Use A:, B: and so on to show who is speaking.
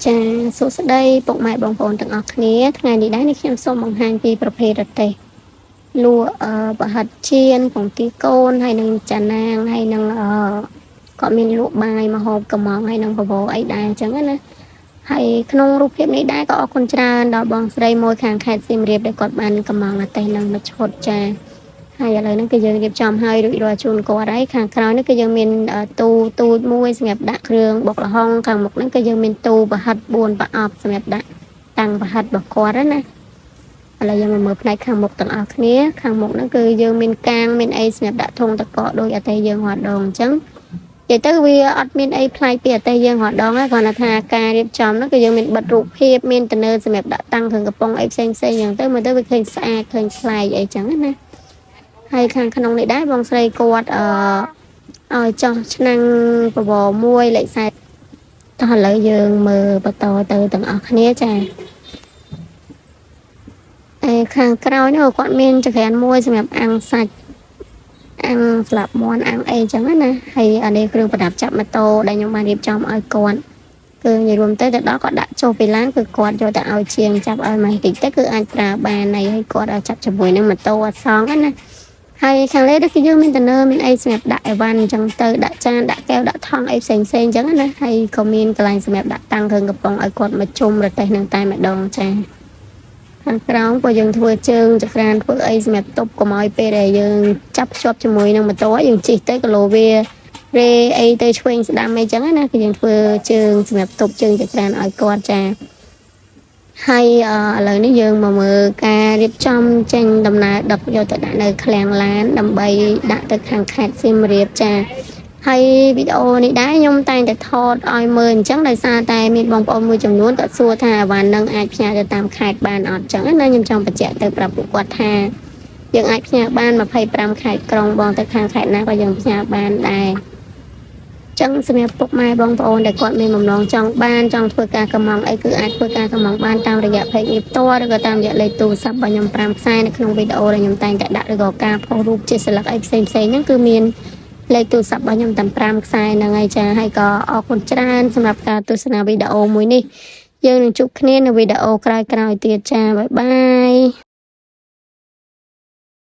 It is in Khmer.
A: ចាសួស្តីពុកម៉ែបងប្អូនទាំងអស់គ្នាថ្ងៃនេះដែរនេះខ្ញុំសូមបង្ហាញពីប្រភេទរទេះលក់ប្រហិតចៀនពងទាកូនហើយនិងចាណាងហើយនិងគាត់មានលក់បាយម្ហូបកំងហើយនិងបបរអីដែរអញ្ចឹងណាហើយក្នុងរូបភាពនេះដែរក៏អរគុណច្រើនដល់បងស្រីមួយខាងខេត្តសៀមរាបដែលគាត់បានកំងរទេះនឹងមួយឈុតចាហើយឥឡូវហ្នឹងគឺយើងរៀបចំឲ្យរួចរាល់ជូនគាត់ហើយខាងក្រោយនេះគឺយើងមានទូទូចមួយសម្រាប់ដាក់គ្រឿងបុកល្ហុងខាងមុខហ្នឹងគឺយើងមានទូប្រហិត4ប្រអប់សម្រាប់ដាក់តាំងប្រហិតរបស់គាត់ណាឥឡូវយើងមកមើលផ្នែកខាងមុខទាំងអស់គ្នាខាងមុខហ្នឹងគឺយើងមានកាងមានអីសម្រាប់ដាក់ធុងតកកដោយអតេយើងរាល់ដងអញ្ចឹងនិយាយទៅវាអត់មានអីប្លែកពីអតេយើងរាល់ដងទេគ្រាន់តែថាការរៀបចំហ្នឹងគឺយើងមានបិទរូបភាពមានទំនើសម្រាប់ដាក់តាំងគ្រឿងកំប៉ុងអីផ្សេងផ្សេងអញ្ចឹងទៅមើលទៅវាឃើញស្អាតឃើញប្លែកអីចឹងណាហើយខាងក្នុងនេះដែរបងស្រីគាត់ឲ្យចោះឆ្នាំងបបរមួយលេខ40តោះឥឡូវយើងមើលបន្តទៅទាំងអស់គ្នាចាឯខាងក្រោយនោះគាត់មានចក្រានមួយសម្រាប់អាំងសាច់អាំងស្លាប់មាន់អាំងអីចឹងណាហើយអានេះគ្រឿងប្រដាប់ចាប់ម៉ូតូដែលខ្ញុំបានរៀបចំឲ្យគាត់គឺនិយាយរួមទៅទៅដល់គាត់ដាក់ចុះពីឡានគឺគាត់យកទៅឲ្យជាងចាប់ឲ្យមកតិចទៅគឺអាចប្រើបានហើយគាត់ឲ្យចាប់ជាមួយនឹងម៉ូតូអត់សងណាហើយខាងលើនេះគឺយើងមានតំណើមានអីសម្រាប់ដាក់អីវ៉ាន់អញ្ចឹងទៅដាក់ចានដាក់កែវដាក់ថង់អីផ្សេងផ្សេងអញ្ចឹងណាហើយក៏មានកន្លែងសម្រាប់ដាក់តាំងគ្រឿងកំប៉ុងឲ្យគាត់មកជុំរទេះនឹងតែម្ដងចាខាងក្រោមក៏យើងធ្វើជើងចក្រានធ្វើអីសម្រាប់ទប់កុំឲ្យពេលដែលយើងចាប់ភ្ជាប់ជាមួយនឹងម៉ូតូយើងជិះទៅគីឡូវារេអីទៅឆ្វេងស្ដាំអីចឹងណាគឺយើងធ្វើជើងសម្រាប់ទប់ជើងចក្រានឲ្យគាត់ចាហើយឥឡូវនេះយើងមកមើលការរៀបចំចេញដំណើរដឹកយកទៅដាក់នៅឃ្លាំងឡានដើម្បីដាក់ទៅខាងខេត្តសៀមរាបចាហើយវីដេអូនេះដែរខ្ញុំតែងតែថតឲ្យមើលអញ្ចឹងដោយសារតែមានបងប្អូនមួយចំនួនគាត់សួរថាអីវ៉ាន់នឹងអាចផ្ញើទៅតាមខេត្តបានអត់ចឹងណាខ្ញុំចង់បញ្ជាក់ទៅប្រាប់ពួកគាត់ថាយើងអាចផ្ញើបាន25ខេត្តក្រុងបងទៅខាងខេត្តណាក៏យើងផ្ញើបានដែរចឹងសម្រាប់ពុកម៉ែបងប្អូនដែលគាត់មានបំណងចង់បានចង់ធ្វើការកម្មង់អីគឺអាចធ្វើការកម្មង់បានតាមរយៈ page នេះផ្ទាល់ឬក៏តាមរយៈលេខទូរស័ព្ទរបស់ខ្ញុំ5ខ្សែនៅក្នុងវីដេអូដែលខ្ញុំតែងតែដាក់ឬក៏ការផុសរូបជាស្លឹកអីផ្សេងផ្សេងហ្នឹងគឺមានលេខទូរស័ព្ទរបស់ខ្ញុំតាម5ខ្សែហ្នឹងហើយចាហើយក៏អរគុណច្រើនសម្រាប់ការទស្សនាវីដេអូមួយនេះយើងនឹងជួបគ្នានៅវីដេអូក្រោយៗទៀតចា bye bye.